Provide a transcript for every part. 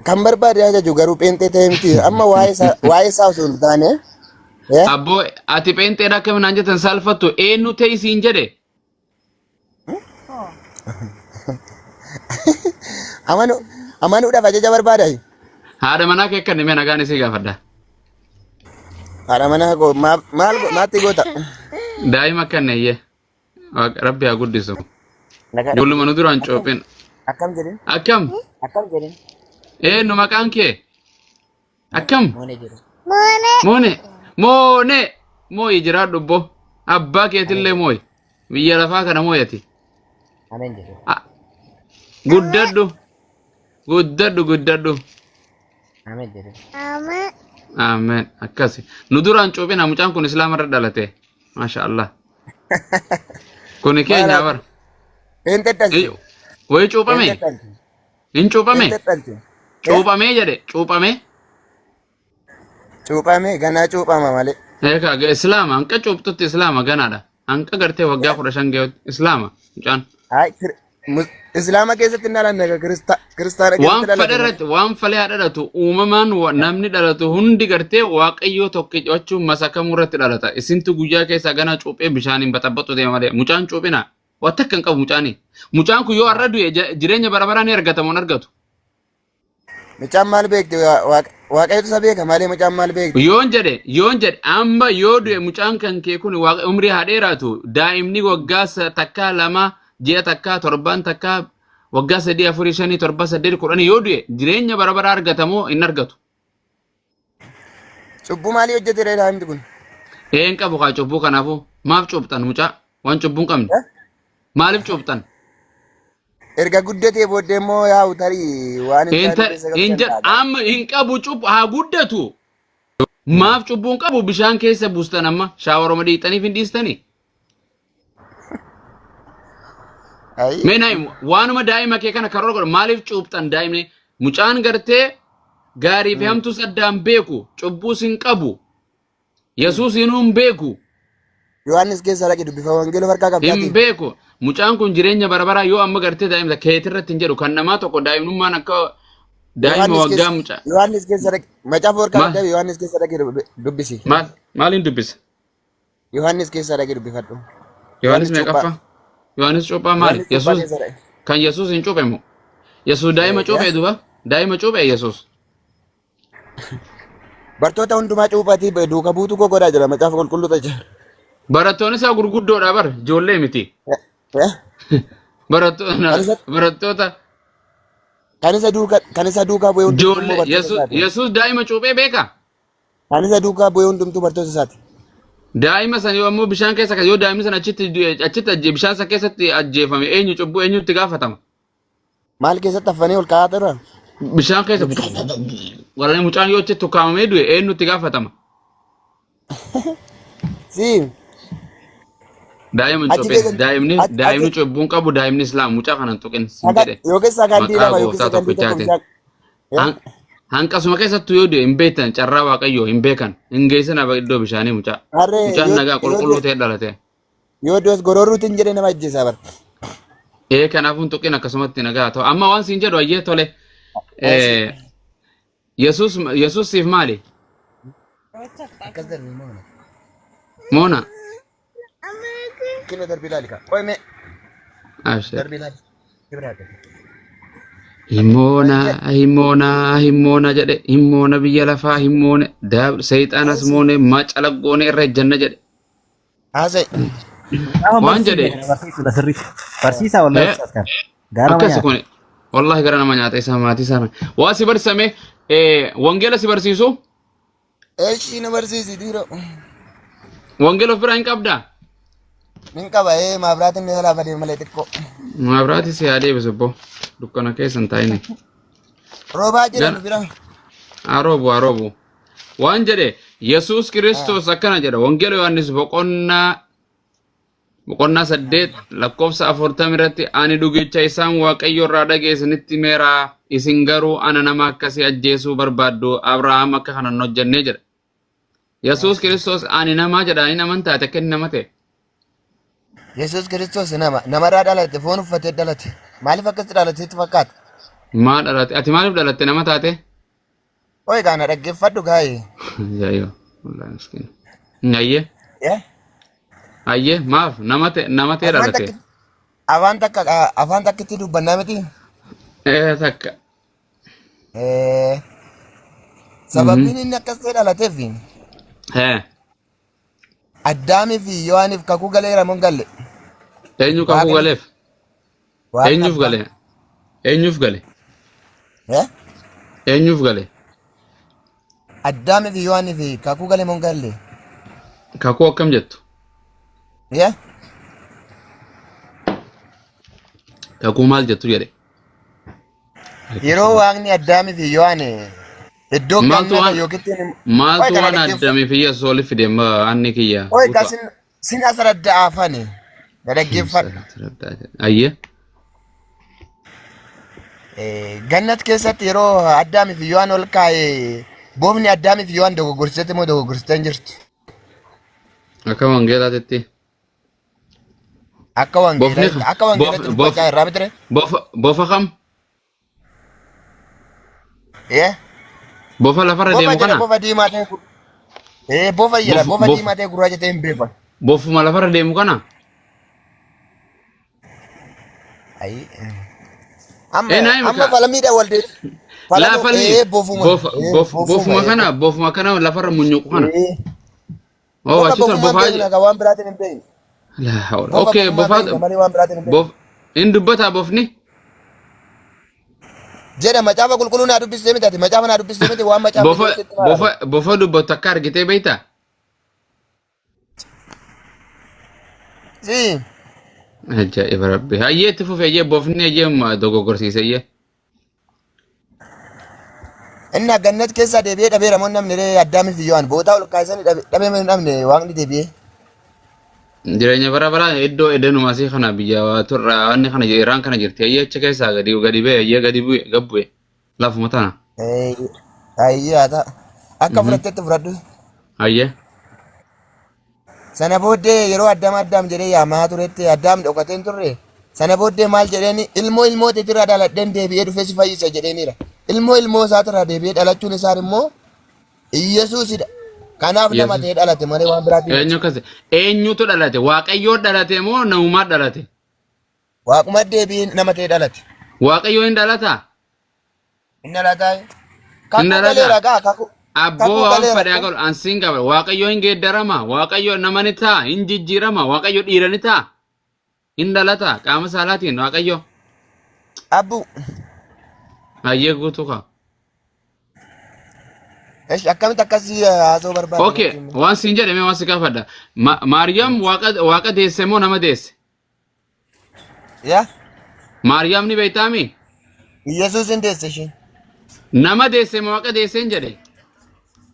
Kan barbaade ajaju garuu pheenxee ta'e miti. Amma waa'ee isaa waa'ee isaa osoo hin taane eh, Abboo ati pheenxeedha akkami naan jettan saalfattu eenyu ta'e siin jedhe. Amanu amanuudhaaf ajaja barbaada. Haadha manaa kee akka nimee nagaan isii gaafadha. Haadha manaa koo maal maatti goota? Daa'ima akka neeyyee. Rabbi haa guddisu. Nagaa Ijoolluma nu duraan coophin. Akkam jedhin? Akkam? Akkam jedhin? Eenyu maqaan kee? Akkam? Moonee jedhu. Moone. Moone. Mooyi jiraadhu obbo. Abbaa keetillee mooyi. Biyya lafaa kana mooyati. Ameen jedhu. Ah, Guddadhu. Guddadhu guddadhu. Ameen jedhu. Ameen. Akkasi. Nu duraan cuuphina mucaan kun islaama irra dhalate. Maasha Allah. Kuni keenya bara. Pheenxee dhalche. Wayi cuuphame? Pheenxee dhalche. Hin cuuphame? Pheenxee dhalche. Cuuphamee jedhe cuuphamee. Cuuphamee ganaa cuuphama malee. Eegaa islaama hanqa cuuphtutti islaama ganaadha. Hanqa gartee waggaa 15 gahutti islaama mucaan. Hayi Islaama keessatti hin dhalanne kiristaana Waan keessatti dhalate. fedhe irratti waan falee haa dhalatu uumamaan namni dhalatu hundi gartee waaqayyoo tokko jechuun masakamuu irratti dhalata. Isintu guyyaa keessaa ganaa cuuphee bishaaniin baxabbaxu deema malee mucaan cuuphina. Waan takka hin qabu mucaani. Mucaan kun yoo har'a du'e jireenya bara baraa ni argata moo hin argatu? Mucaan maal beekti? Waaqayyotu isa beeka malee mucaan maal beekti? Yoon jedhe amma yoo du'e mucaan kan kee kun waaqa umrii haa dheeraatu daa'imni waggaa takkaa lama ji'a takkaa torbaan takkaa waggaa sadii afurii shanii torba saddeet kudhanii yoo du'e jireenya bara baraa argata moo hin argatu? Cubbuu maalii hojjete ree daa'imti kun? Ee hin qabu kaa cubbuu kanaafuu maaf cuuphtan mucaa waan cubbuu hin qabne Eh? maaliif cuuphtan? Erga guddatee booddee immoo yaa'u tarii waan hin Hin taane keessa galuu hin danda'a. amma hin qabu cubbu haa guddatu. Maaf cubbuu hin qabu bishaan keessa buustan amma shaawaroma dhiixaniif hin dhiistanii? Ayi. Mee naa'im waanuma daa'ima kee kana karoora godhu maaliif cuuphtan daa'imni mucaan gartee gaarii fi hamtuus addaan beeku cubbuus hin qabu Yesuus inuu hin beeku Yohaannis keessa dhaqi dubbifa wangeela of harkaa hin qabdaatii. beeku mucaan kun jireenya bara baraa yoo amma gartee daa'imta keetirratti hin jedhu kan namaa tokko daa'imnummaan akka daa'ima Yohaannis waggaa keessa mucaa Yohaannis keessa dhaqi macaafa harkaa maal qabdaa Yohaannis keessa dhaqi dubbisi. maal maaliin dubbisa Yohaannis keessa dhaqi dubbifadhu. Yohaannis Yohaannis cuuphaa. meeqaffaa Yohaannis cuuphaa maali Yohaannis cuuphaa Yesuus keessa dhaqi. kan Yesuus hin cuuphe moo Yesuus daa'ima cuuphee duba daa'ima cuuphee Yesuus Bartoota hundumaa cuuphaatii duuka buutuu koo godhaa jira macaafa qulqulluu taja. Barattoonni isaa gurguddoodha bar ijoollee miti. Kan isa Barattoota kan isa duukaa bu'ee hundumtuu immoo ijoollee bartoota Yesuus isaati. Yesuus daa'ima cuuphee beeka. Kan isa duukaa bu'ee hundumtuu bartoota isaati. Daa'ima san yoo ammoo bishaan keessa yoo daa'imni san achitti du'e achitti bishaan san keessatti ajjeefame eenyu cubbuu eenyutti gaafatama. Maal keessatti affanii ol kaa'aa turan? Bishaan keessa warreen mucaan yoo achitti ukkaamamee du'e eenyutti gaafatama. Si Daa'ima hin achi cuuphin. keessa Daa'imni achi daa'imni achi cubbuu hin qabu daa'imni islaam mucaa kana hin tuqin sin jedhe. yookiin sakandii Maqaa lama yookiin gooftaa sakandii tokko tokkichaatiin. bishaan. Hanqasuma keessattuu yoo du'e hin beektan carraa waaqayyoo hin beekan hin geessan aba iddoo bishaanii mucaa. Harree Mucaan yoo nagaa yoo qulqulluu du'e ta'e dhalate. yoo du'es gororruutiin jedhee nama ajjeesaa bara. Ee kanaafuu hin tuqin akkasumatti nagaa haa ta'u. Amma waan siin jedhu ayyee tole. Eessi. Yesuus Yesuus siif maali? Akkas darbi moona. Moona. Kino darbi ilaali kaa. Qoy mee Abshir. darbi ilaali. Kibira darbi. Himmoona himmoona himmoona jedhe himmoona biyya lafaa himmoone daab seexanas moone macalaggoone irra ejjanna jedhe. Haasa'e. Gaafa Waan barsiifne jedhe kana barsiisuudha sirriitti. Barsiisaa wallahi eh, ustaas kana. Gaara nama akkasi nyaata. kun wallahi gara nama nyaata isaa maatii isaa waa si barsiisame wangeela si barsiisu Eeshii na barsiisi dhiiroo. wangeela of biraa hin qabdaa Nin qaba ee maabiraatiin ni jalaa badee malee xiqqoo. Maabiraati si haa deebisu obbo dukkana keessa hin taa'ini. Roobaa jira Gana nu bira. haa roobu haa roobu. Waan jedhe Yesuus Kiristoos akkana jedha Wangeela Yohaannis boqonnaa boqonnaa 8 lakkoofsa 40 irratti ani dhugicha isaan Waaqayyo irraa dhageessanitti himeera isin garuu ana nama akkasii ajjeesuu barbaaddu Abrahaam akka kana hin hojjennee jedha. Yesuus Kiristoos ani namaa jedha hin amantaate akka inni nama ta'e. Yesuus Kiristoos nama namarraa dhalate foon uffatee dhalate. Maaliif akkasitti dhalate sitti fakkaata? Maa dhalate? Ati maaliif dhalatte nama taate? Oye kana dhaggeeffadhu gaa'e. Ajaa'iba. Wallaahi miskiina. Ayyee. Eh? Ayyee maaf nama ta'e nama ta'e Afaan dhalate? takka afaan takka afaan takkitti dubbannaa miti. Ee takka. Eh, sababiin inni akkas ta'e dhalateef Ee. Addaamii fi Yohaaniif kakuu galeera moo hin galle? Eenyu kakuu Waaqni galeef? Waaqni Eenyuuf abbaa. gale? Eenyuuf gale? Eh? Eenyuuf gale? Addaamii fi Yohaaniif kakuu gale moo hin galle? Kakuu akkam jettu? Eh? Kakuu maal jettu jedhe? Yeroo Waaqni Addaamii fi Yohaan iddoo Maaltu gannata waan yookiin Oye maaltu kana waan dhaggeeffa. Addaamii fi Yesuus walitti fide anni kiyya Oye ka guutuu. sin asirratti afani. Na dhaggeeffadhu. Ayyee. Gannat keessatti yeroo Addaamii fi Yohaan ol kaa'e boofni Addaamii fi Yohaan dogoggorsiteetti moo dogoggorsitee hin jirtu? Akka wangeelaatitti. Akka Bofni wangeelaatti akka wangeelaatti bof dubbachaa irraa bitire? bofa bofa kam? Eh? Bofa lafarra Bofa deemu jedha kana? bofa diimaa ta'e bofa jedha Bof bofa bof diimaa ta'e gurraacha ta'e hin beekan. bofuma lafarra deemu kana? Ayi. Amma Ee naayim amma ka falmiidha wal deebi. laa Falmuu falmi ee bofuma bofa ee bof bofuma bofuma ee kana bofuma kana lafarra munyuqu kana. ee Oh bofa achi tol bofumaan bofaa beekna ka waan biraatiin hin beekne. laa hawla. Bofa Okay bofumaan bofaa beekna malee waan biraatiin hin beekne. bof hin dubbataa bofni. Jedha macaafa qulqulluu naa dubbistee miti ati macaafa naa dubbistee miti waan macaafni Bofa jedhu sitti maal bofa bofa dubbatu akka argitee beektaa? Si Ajaa'iba rabbi. Hayyee itti fufi hayyee bofni hayyee dogoggorsiise hayyee. Inni gannat keessaa deebi'ee dhabeera moo hin dhabne ree Addaamii fi Yohaan bootaa ol kaasanii dhabee moo hin dhabne waaqni deebi'ee. Jireenya bara baraa iddoo edenuma asii kana biyya turra wanni kana Iraan kana jirti hayyee achi keessaa gadi gadi ba'e hayyee gadi bu'e gad bu'e lafuma tana. Hayyee haa ta'a. Akka fudhattetti fudhadhu. Hayyee. Sana booddee yeroo Addaam Addaam jedhee yaamaa turetti Addaam dhokatee hin turre. Sana booddee maal jedheen ilmoo ilmoo teetirraa dhaladheen deebi'ee dhufee si fayyisa jedheeniira. Ilmoo ilmoo isaatirraa deebi'ee dhalachuun isaa immoo Iyyasuusidha. Kanaaf nama Yesuus. ta'ee dhalate malee waan biraatiin Eenyu miti. akkas eenyutu dhalate waaqayyoo dhalate moo namumaa dhalate? Waaquma deebi'ee nama ta'ee dhalate. Waaqayyoo hin dhalataa? Inni dhalataa. Hin Kakuu dhalataa? galeera gaa kakuu Abboo kakuu waan galeera fedhe haa kun. godhu ansiin qaba. Waaqayyo hin geeddarama. Waaqayyo nama ni ta'a. Hin jijjiirama. Waaqayyo dhiira ni ta'a. Hin dhalata. Qaama saalaatiin Waaqayyo. Abbuu. Hayyee guutuu kaa. Esh akkamitti akkasii haasa'uu barbaadde Okay, natti himi. waan siin jedhame waan si gaafadha. Maariyaam waaqa waaqa deesse moo nama deesse? Yaa Maariyaam ni beektaami? Iyyasuus hin deesse ishiin. Nama deesse moo waaqa deesse hin jedhe?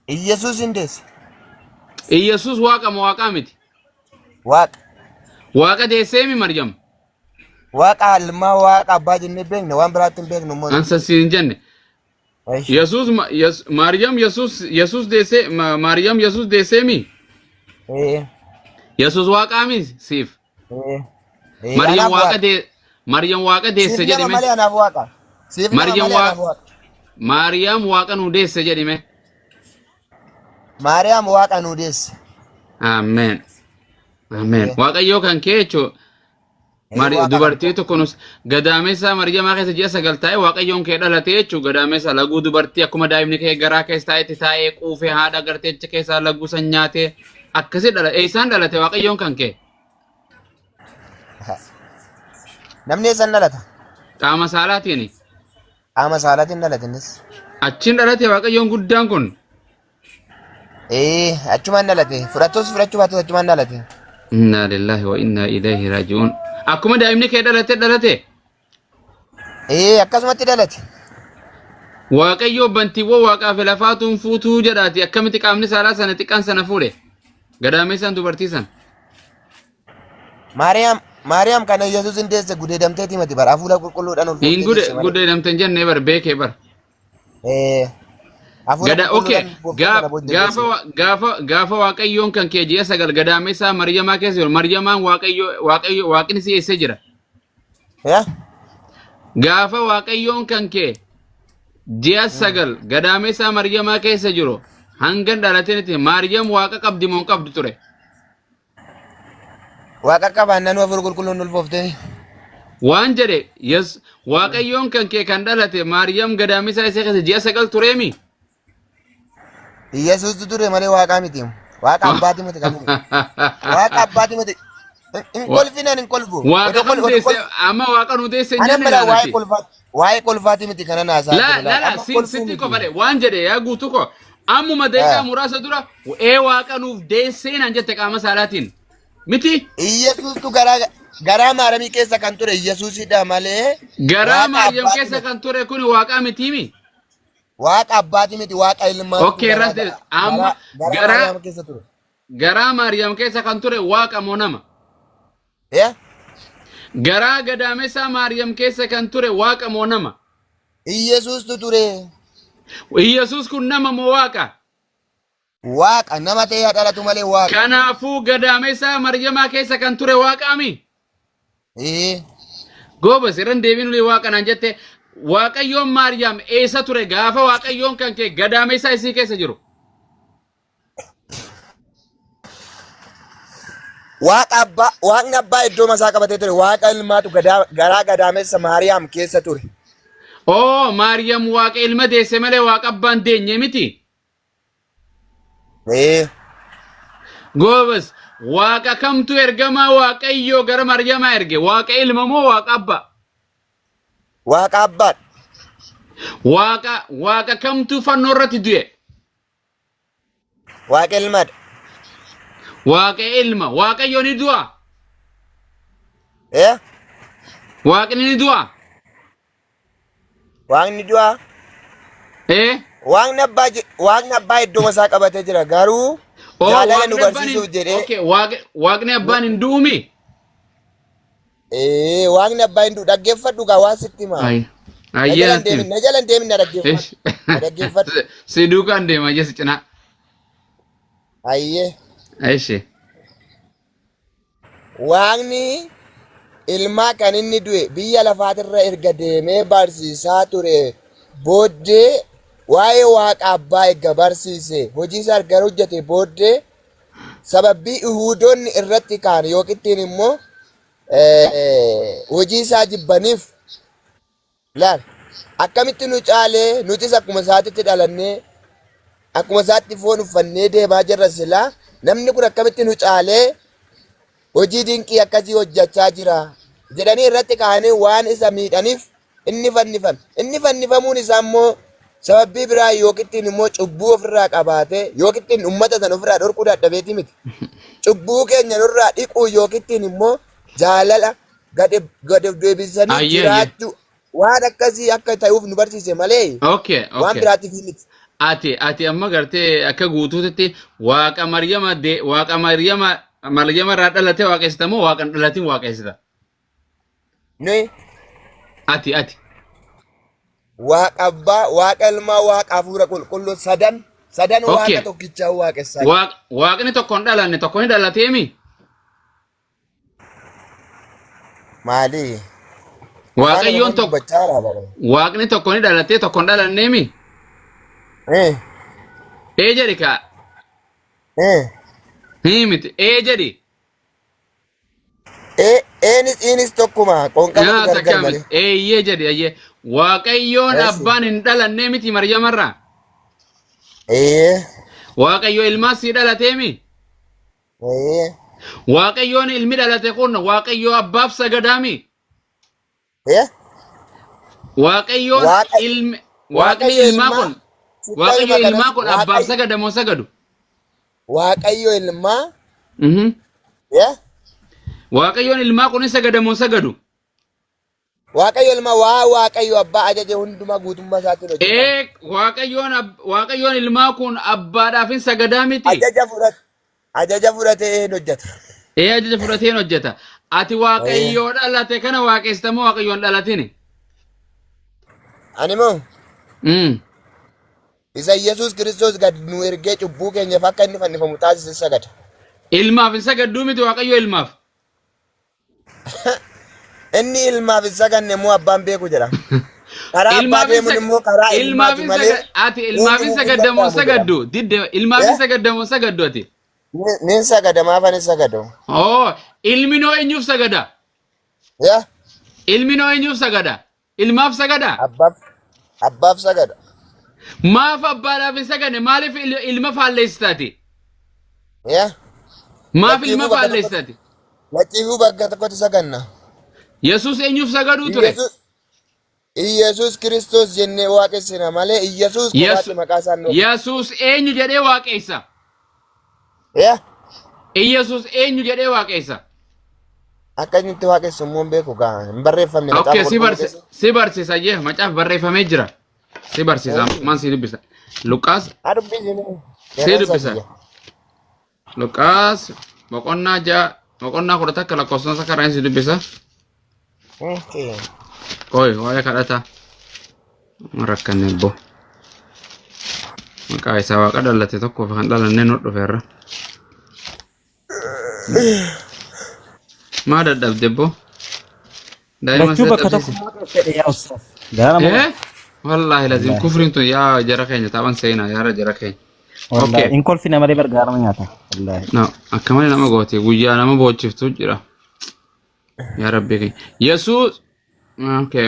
Iyyasuus hin deesse. Iyyasuus waaqa moo waaqaa miti? Waaqa. Waaqa deesseemi Maryam? Waaqa ilmaa waaqa abbaa jennee beekna waan biraatti hin beeknu immoo. Ansa siin hin jenne. Esh. Yesuus Maryam Yesuus Yesuus deessee Maryam Yesuus deesseemi? Ee. Yesuus waaqaa miti siif. Ee. Ee Maryam anaaf waaqa waaqa. dee Maryam waaqa deesse Siif nama jedhime. malee anaaf waaqa. Siif nama Maryam malee waa anaaf waaqa. Maryam waaqa nuu deesse jedhime. Maariyaam waaqa nuu deesse. Ameen. Ameen. Ee. Waaqayyoo kan kee jechuun Ee waaqa kan dubartii koo. tokko nus gadaamessa Maryamaa keessa ji'a 9 taa'ee Waaqayyoon kee dhalate jechuun gadaamessa laguu dubartii akkuma daa'imni kee garaa keessa taa'etti taa'ee quufee haadha gartee achi keessaa laguu san nyaatee akkasi dhala eessaan dhalate Waaqayyoon kan kee Namni eessan dhalata? Qaama saalaatiin. Qaama saalaatiin dhalate innis. Achiin dhalate Waaqayyoon guddaan kun. Ee achumaan dhalate. Fudhattus fudhachuu baattus achumaan dhalate. Innaa lillahi wa innaa ilayhi raaji'uun. Akkuma daa'imni kee dhalate dhalate. Ee akkasumatti dhalate. Waaqayyoo bantiiwwan waaqaa fi lafaatuun fuutuu jedhaati akkamitti qaamni saalaa sana xiqqaan sana fuudhe. Gadaameessaan dubartii sana. Maariyaam Maariyaam kana Yesuus hin deesse gudeedamteeti miti bara hafuura qulqulluudhaan Hin ulfooftee gude deesse malee. gudeedamte hin jennee bar beekee bar. Ee hafuura Gada okay qulqulluudhaan ulfooftee kana booddee gaafa deesse. gaafa gaafa waaqayyoon kan kee ji'a 9 gadaameessaa Maryamaa keessa jiru Maryamaan waaqayyo waaqayyo waaqni si eessee jira. Yaa? Gaafa Waaqayyoon kan kee ji'a 9 gadaameessaa Maryamaa keessa jiru hangan dhalatinitti Maariyam Waaqa qabdi moo hin qabdu ture? Waaqa qabaannaan hafuura qulqulluun ulfooftee. Waan jedhe yes Waaqayyoon kan kee kan dhalate Maariyam gadaameessaa isee keessa ji'a 9 tureemi? Iyyasuustu ture malee waaqaa miti. Waaqa abbaati miti kan ture. Waaqa abbaati miti. Hin kolfinan hin kolfu. Waaqa Odoo kam kol odoo deesse kolfu. amma waaqa nu deesse hin Ana jenne mala waa'ee laanati. kolfaati waa'ee kolfaati miti kana naasaa La jiru la laal. la Amma si kolfuu sitti miti. kofale waan jedhe yaa guutuu ko ammuma daqiiqaa muraasa dura ee waaqa nuuf deessee naan jette qaama saalaatiin miti. Iyyasuustu garaa garaa maaramii keessa kan ture Iyyasuusidha malee Garaa waaqa Maariyaam abbaati keessa miti. kan ture kun waaqa mitiimi. Waaqa abbaati miti waaqa ilmaatu Okay garaa irras deebise amma garaa garaa garaa Maariyaam keessa ture. garaa Maariyaam keessa kan ture waaqa moo nama? Eh? Garaa gadaamessaa Maariyaam keessa kan ture waaqa moo nama? Iyyasuustu ture. Iyyasuus kun nama moo waaqa? Waaqa nama ta'ee haa dhalatu malee waaqa. Kanaafuu gadaamessaa Maariyamaa keessa kan ture waaqaami? Ee. Goobas irra hin deebiin ulee waaqa naan jette Waaqayyoon Maariyaam eessa ture gaafa Waaqayyoon kan kee gadaamessaa isii keessa jiru? Waaqa abbaa waaqni abbaa iddoo masaa qabatee ture waaqa ilmaatu gadaa, garaa gadaamessa Maariyaam keessa ture. Oo Maariyaam waaqa ilma deesse malee waaqa abbaan deenye miti. Ee. Goobas waaqa kamtu ergamaa Waaqayyoo gara Maariyamaa erge waaqa ilma moo waaqa abbaa? Waaqa abbaadha. Waaqa waaqa kamtu fannoo irratti du'e? Waaqa ilmaadha. Waaqa ilma. Waaqayyo ni du'a. Eh? Waaqni ni du'a. Waaqni du'a. Eh? Waaqni abbaa waaqni abbaa iddoo isaa qabatee jira garuu Oh, jaalala nu waaqni abbaan barsiisuuf hin jedhee Okay, waaqni abbaan hin du'umi. Ee, waaqni abbaa hin du'u dhaggeeffadhu gaa waan sitti himaa. Ay. Na Ayyee jala hin natti deemin, himi. na jala hin deemin na dhaggeeffadhu. Ish. Na dhaggeeffadhu. Si duukaan deema ayyee si cinaa. Ayyee. Ishi. Waaqni ilmaa kan inni du'e biyya lafaatirra erga deemee barsiisaa ture booddee waa'ee waaqa abbaa erga barsiise hojii isaa erga hojjete booddee sababbii Ihuudonni irratti ka'an yookiin immoo hojii isaa jibbaniif laal akkamitti nu caalee nutis akkuma isaatitti dhalannee akkuma isaatti foon uffannee deemaa jirra silaa namni kun akkamitti nu caalee hojii dinqii akkasii hojjechaa jira jedhanii irratti ka'anii waan isa miidhaniif inni fannifame. Inni fannifamuun isaa immoo sababbii biraa yookiin immoo cubbuu ofirraa qabaatee yookiin uummata sana ofirraa dhorkuu dadhabeeti miti. Cubbuu keenya nurraa dhiquu yookiin immoo jaalala gad gad of deebisanii Ayyee ayyee. jiraachuu waan akkasii akka ta'uuf nu barsiise malee Okay, waan okay. biraatiif miti. Ati amma gartee akka guutuutitti waaqa Maryama de waaqa Maryama Maryama irraa dhalate waaqessita moo waaqa hin dhalatin waaqessita? Nuyi Ati ati. Waaqa abbaa, waaqa ilmaa, waaqa hafuura qulqulluu sadan sadan Okay. waaqa tokkichaa waaqessaa jiru. Waaqni tokko hin dhalanne tokko hin dhalateemi. Maali? Afaan Waaqayyoon Oromoon tokko dubbachaa jira bara. waaqni tokko ni dhalatee tokko hin dhalanneemi. Eh, Ee jedhi kaa. eh. Hii miti. Ee jedhi. Ee, eenis iinis tokkuma qoonqamatu Yaa gargar takkaa malee. miti. Eeyyee jedhi ayyee. Waaqayyoon Eessi. abbaan hin dhalannee miti Maryamarraa. Ee, Waaqayyo ilmaa sii dhalateemi. ee, Waaqayyoon ilmi dhalate kun Waaqayyo abbaaf sagadaami. ee. Waaqayyoon Waaqa ilmi Waaqni Waaqayyo ilmaa ilmaa kun sitti Waaqayyo hima kanas ilmaa kun abbaaf Waaqayyo sagadamoo sagadu. Waaqayyo ilmaa Mhm. ee Waaqayyoon ilmaa kun sagadamoo sagadu. Waaqayyo ilmaa waa Waaqayyo abbaa ajaje hundumaa guutummaa isaatiin hojjeta. Ee Waaqayyoon Waaqayyoon ilmaa kun abbaadhaaf hin sagadaa miti. Ajaja fudhate ajaja fudhatee hin hojjeta. Ee ajaja fudhatee hin hojjeta. Ati Waaqayyoo dhalate kana waaqessita moo Waaqayyoon dhalatini? Ani moo isa Yesuus Kiristoos gad nu ergee cubbuu keenyaaf akka inni fannifamu taasise sagada. Ilmaaf hin sagadduu miti Waaqayyo ilmaaf. Inni ilmaaf hin saganne immoo abbaan beeku jedha. Karaa abbaa Ilmaaf hin deemuun immoo karaa ilmaaf ilmaati hin malee ati ilmaaf hin eenyu hin sagaddamoo danda'amu jedha. sagaddu didde ilmaaf hin Eh? sagaddamoo sagaddu ati. Nin sagada maafan hin sagadu. Oo ilmi noo eenyuuf sagada? Yaa Ilmi noo eenyuuf sagada? Ilmaaf sagada? abbaaf sagada. Maaf abbaadhaaf hin sagadne? Maaliif ilma faalleessitaati? Yaa Maaf ilma Lachiifuu bakka tokkotti faalleessitaati? lachiifuu bakka tokkotti saganna. Yesuus eenyuuf sagaduu ture? Iyesuus Iyesuus Kiristoos jennee waaqessina malee Iyesuus kophaatti maqaa isaan nu. Yesuus eenyu jedhee waaqeessa? Yaa Iyesuus eenyu jedhee waaqeessa? Akka inni itti waaqessu immoo hin beeku gaa hin barreeffamne Okay, macaafa si qulqulluu barsi keessa. si barsiisa jee macaaf barreeffamee jira. Si barsiisa maan si dubbisa. Luqaas Haa dubbisinu. si Yeroon dubbisa. isaa kiyya. Luqaas boqonnaa 6 boqonnaa 11 lakkoofsa karaa si dubbisa. Okay. Qoy waa'ee kadhata. Rakkanne bo. Maqaa isaa waaqa dhalate tokkoof kan dhalanne nu dhufeerra. Maa dadhabde bo? Daa'ima si Lachuu bakka tokko dadhabsiise. fedhe yaa ustaaz. Gaara nama Eh? Wallaahi lazim Wallaahi. kufriin tun yaa jara keenya taphan seenaa yaa jara keenya. Wallaahi Okay. hin kolfine malee bar gaara nama nyaata. Wallaahi. No, akka malee nama gooti guyyaa nama boochiftu jira. Yaa Rabbi keenya. Yesuus okay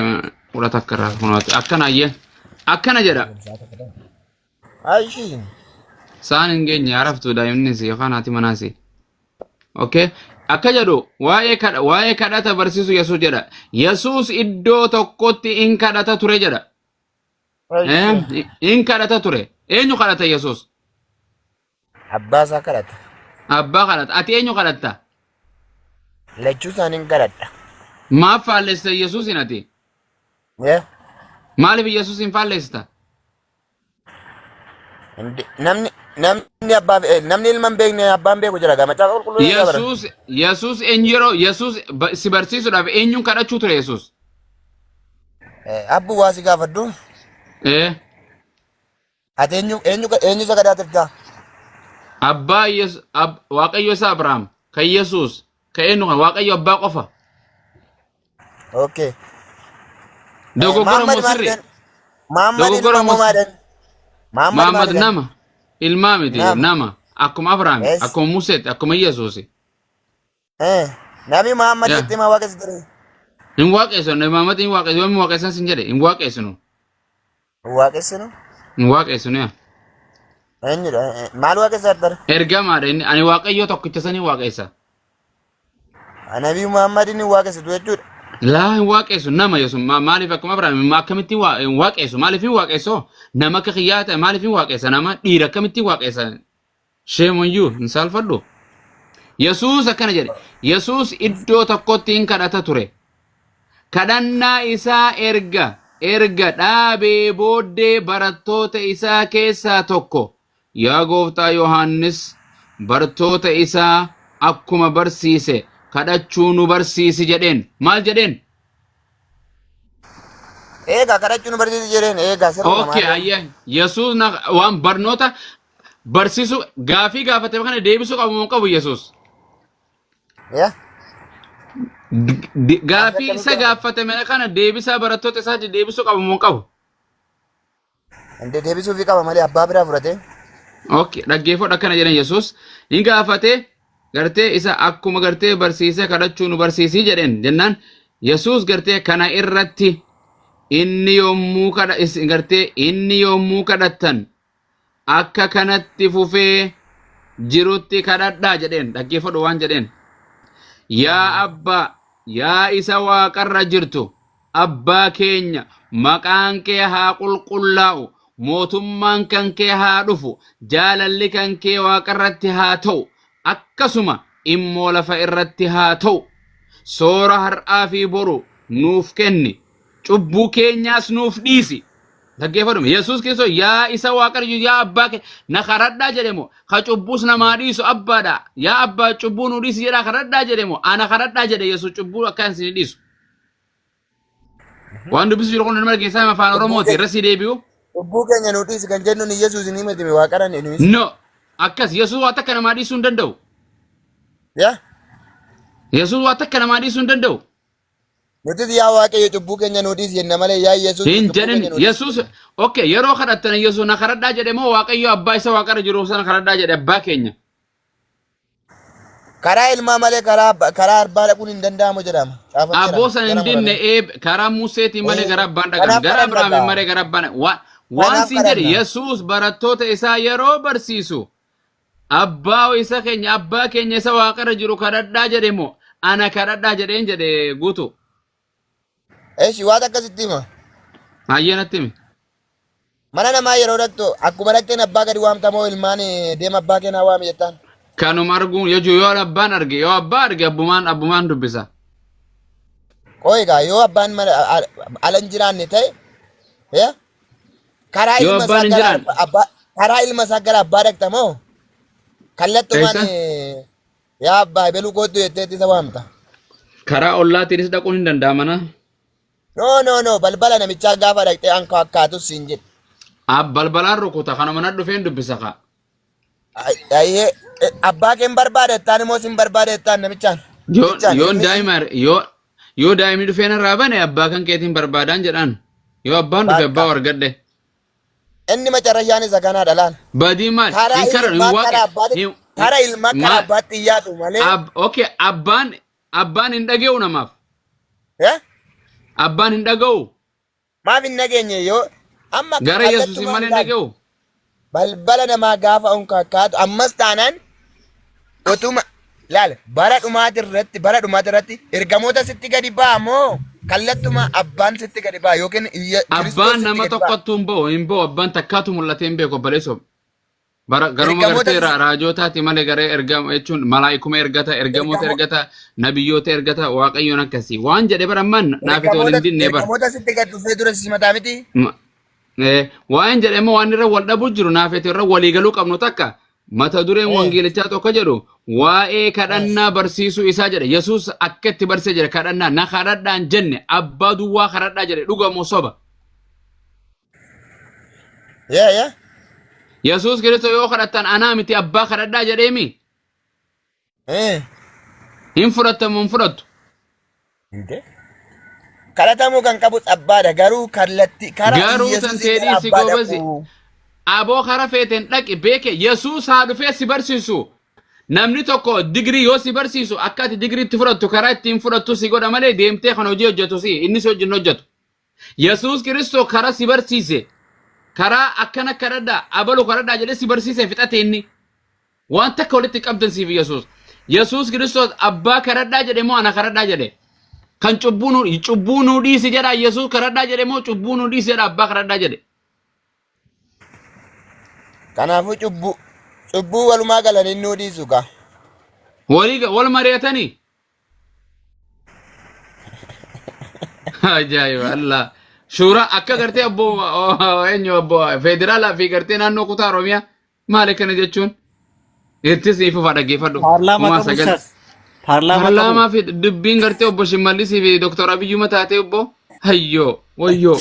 11 irraa kunooti akkana ayyee akkana jedha. Aishii. Saan hin geenye araftu daa'imnis yookaan haati manaas. Okay. Akka jedhu waa'ee kadhata barsiisu Yesuus jedha. Yesuus iddoo tokkotti in kadhata ture jedha. Aishii. In kadhata ture. Eenyu kadhata Yesuus? Abbaa isaa kadhata. Abbaa kadhata. Ati eenyu kadhatta? Lachuu isaaniin kadhadha. Maaf faallessita Yesuusin ati? Yaa. Maaliif Yesuusin faallessita? Namni abbaa namni ilma hin beekne abbaan beeku jira gaa macaafa qulqulluu eegaa bara. Yesuus eenyu yeroo Yesuus si barsiisuudhaaf eenyuun kadhachuu ture Yesuus? Abbu waa si gaafadhu. Ati eenyu sagadaa turtaa? Abbaa Yesuus Waaqayyo isa Abrahaam kan Yesuus kan eenyu kan Waaqayyo abbaa qofa. Okay. Dogoggora Muhammad moo maal sirrii? jedhan? Muhammad Dogoggora ilma moo moo maal jedhan? Muhammad maal Muhammad jedhan? nama ilmaa miti Nama. nama akkuma Abrahaam Yes. akkuma Museetti akkuma Yesuusi. Nabi Muhammad Yaa. jettee maa waaqessi ture? Hin waaqessu Muhammad hin waaqessu yoom waaqessan sin jedhe hin waaqessinu Waaqessinu? hin waaqessinu yaa. Eenyudha? Maal waaqessaa ture? Ergamaadha inni ani Waaqayyo tokkicha sanii waaqessa. Nabi Muhammad hin waaqessitu jechuudha. Laa hin waaqessu nama Yesuus maaliif akkuma Abrahaam akkamittiin hin waaqessu maaliif hin waaqessu nama akka kiyyaa ta'e maaliif hin waaqessa nama dhiira akkamittiin waaqessa shame on you hin saalfadhu. Yesuus akkana jedhe Yesuus iddoo tokkotti hin kadhata ture. Kadhannaa isaa erga dhaabee booddee barattoota isaa keessaa tokko yaa gooftaa Yohaannis bartoota isaa akkuma barsiise kadhachuu nu barsiisi jedheen. Maal jedheen? Eegaa kadhachuu nu barsiisi jedheen eegaa sirruma Okay, maal? ayyee. Yesuus waan barnoota barsiisu gaafii gaafate kana deebisuu qabu moo hin qabu Yesuus? Yaa. Gaafii isa gaafatame kana deebisaa barattoota isaatti deebisuu qabu moo hin qabu? Inde deebisuufii qaba malee abbaa biraa fudhatee. Okay, dhaggeeffadhu akkana jedhan Yesuus ni gaafate gartee isa akkuma gartee barsiisee kadhachuu nu barsiisii jedheen jennaan Yesuus gartee kana irratti inni yommuu kadha isin gartee inni yommuu kadhattan akka kanatti fufee jirutti kadhadhaa jedheen dhaggeeffadhu waan jedheen. Yaa abbaa, yaa isa waaqarra jirtu, abbaa keenya maqaan kee haa qulqullaa'u, mootummaan kan kee haa dhufu, jaalalli kan kee waaqarratti haa ta'u, akkasuma immoo lafa irratti haa ta'u. Soora har'aa fi boru nuuf kenni, cubbuu keenyaas nuuf dhiisi. Dhaggeeffadhu. Yesuus Kiristoos yaa isa waaqarra jiru yaa abbaa kee na kadhadhaa jedhe moo ka cubbuus namaa dhiisu abbaadha. Yaa abbaa cubbuu nu dhiisi jedhaa kadhadhaa jedhe moo ana kadhadhaa jedhe Yesuus cubbuu akka isin dhiisu. Waan dubbisu jiru kun nama dhageessaa afaan Oromooti irra sii deebi'u. Cubbuu keenya nu dhiisi kan jennuun Yesuus hin himatime waaqarra ni dhiisi. No. Akkas Yesuus waa takka namaa dhiisuu hin danda'u. Yaa Yesuus waa takka namaa dhiisuu hin danda'u. Nutis yaa Waaqayyo cubbuu keenya nuu dhiisi jenna malee yaa Yesuus Hin cubbuu jedhin keenya nuu dhiisi Yesuus jenna. okay yeroo kadhattan Yesuus na kadhadhaa jedhe moo Waaqayyo abbaa isa waaqarra jiru sana kadhadhaa jedhe abbaa keenya. Karaa ilmaa malee karaa abbaa dhaquun hin danda'amu jedhama. Caafameera. Abboo san hin Gara dinne murame. eeb karaa Museetiin malee gara abbaan dhaqan Kanaaf gara kadhanna Abrahaamiin gaa. malee gara abbaan waan Kanaaf siin jedhe kadhanna. Yesuus barattoota isaa yeroo barsiisu abbaa isa keenya abbaa keenya isa waaqarra jiru kadhadhaa jedhe moo ana kadhadhaa jedheen jedhe guutu. Eshi waan akkasitti hima. Hayyee natti himi. Mana namaa yeroo dhaqxu akkuma dhaqxeen abbaa gadi waamta moo ilmaan deema abbaa keenaa waami jettaan. Kanuma arguun jechuun yoo abbaan arge yoo abbaa arge abbumaan abbumaan dubbisa. Qooyi egaa yoo abbaan mana ala hin jiraanne ta'e eh, karaa Yoo ilma abbaan isaa hin gara jiraanne abbaa karaa ilma isaa gara abbaa dhaqxa moo kallattumaan eessa? yaa abbaa ebeluu koottu jetteetti isa waamta. Karaa ollaatiinis dhaquun hin danda'amana. No no no balbala namichaa gaafa dhaqxee anka akkaatus siin jedhe. Ab balbalaan rukuta kanuma na dhufeen dubbisa kaa. Ayyee abbaa keen barbaada jettaan immoo sin barbaada jettaan namichaan. Yoo Namichaan yoon ilmi daa'ima yoo yoo daa'imni dhufee narraa bane abbaa kan keetiin barbaadaan jedhaan. Yoo abbaan dhufe bakka abbaa argadhe. inni macarrashaan isa kanaadha laal. Badii maal Karaa hin karan hin ilmaa waaqe karaa abbaatti hin karaa ilmaa karaa maal abbaatti dhiyaatu malee. ab okay abbaan abbaan hin dhaga'u namaaf. Eh? Abbaan hin dhaga'u. Maaf hin dhageenye yoo amma Gara Yesuusin kallattumaan malee hin laal dhaga'u. balbala namaa gaafa unkaakkaatu ammas taanaan utuma laal bara dhumaati irratti bara dhumaati irratti ergamoota sitti gadi ba'a moo kallattuma abbaan sitti gadi ba'a yookiin Kiristoos Abbaan sitti nama gadi ba'a. tokkottuu hin ba'u hin ba'u abbaan takkaatu mul'atee hin beeku obboleessoo. Bara garuma Ergamoota gartee raajotaati malee garee ergama jechuun malaayikuma ergata ergamoota ergata nabiyyoota ergata waaqayyoon akkasii waan jedhe bara ammaan naafiti wal hin dinne bara. Ergamoota sitti gad dhufee dura si simataa miti. Waan jedhe immoo waan irra wal dhabuu jiru naafiti irra walii galuu qabnu takka mata dureen wangeelichaa tokko jedhu waa'ee kadhannaa barsiisuu isaa jedhe Yesuus akka itti barsiise jedhe kadhannaa na kadhadhaan jenne abbaa duwwaa kadhadhaa jedhe dhugamoo soba. Yaa yaa. Yesuus Kiristoos yoo kadhattan anaa miti abbaa kadhadhaa jedheemi. Eh. Hin fudhattamu hin fudhattu. Inte. Kadhatamuu kan qabus abbaadha garuu kallattii karaa Garuu tan Iyyasuusiin tee gara dhiisi abbaa goobasi. dhaqu. Aboo kara feeteen dhaqi beeke Yesuus haa dhufee si barsiisu. Namni tokko digirii yoo si barsiisu akka ati digirii itti fudhattu karaa ittiin fudhattu si godha malee deemtee kan hojii hojjetu si inni si wajjin hojjetu. Yesuus Kiristoos karaa si barsiise karaa akkana kadhadhaa abalu kadhadhaa jedhee si barsiise fixate inni. Waan takka walitti qabdan siif Yesuus. Yesuus Kiristoos abbaa kadhadhaa jedhe moo ana kadhadhaa jedhe? Kan cubbuu nuu dhiisi jedha Yesuus kadhadhaa jedhe moo cubbuu nuu dhiisi jedha abbaa kadhadhaa jedhe? Kanaafuu cubbuu walumaa galanii nuu dhiisu gaa. Walii wal mari'atanii? Ajaa'iba Allah. Suuraa akka gartee abbo eenyu abbo federaalaa fi gartee naannoo kutaa Oromiyaa maali akkana jechuun itti siif fufa dhaggeeffadhu. Paarlaamaa Kumaa qabu sagal. isaas. Paarlaamaa qabu. Paarlaamaa fi dubbiin gartee obbo Shimmallisii fi Dooktar Abiyyuma taatee obbo Hayyoo wayyoo.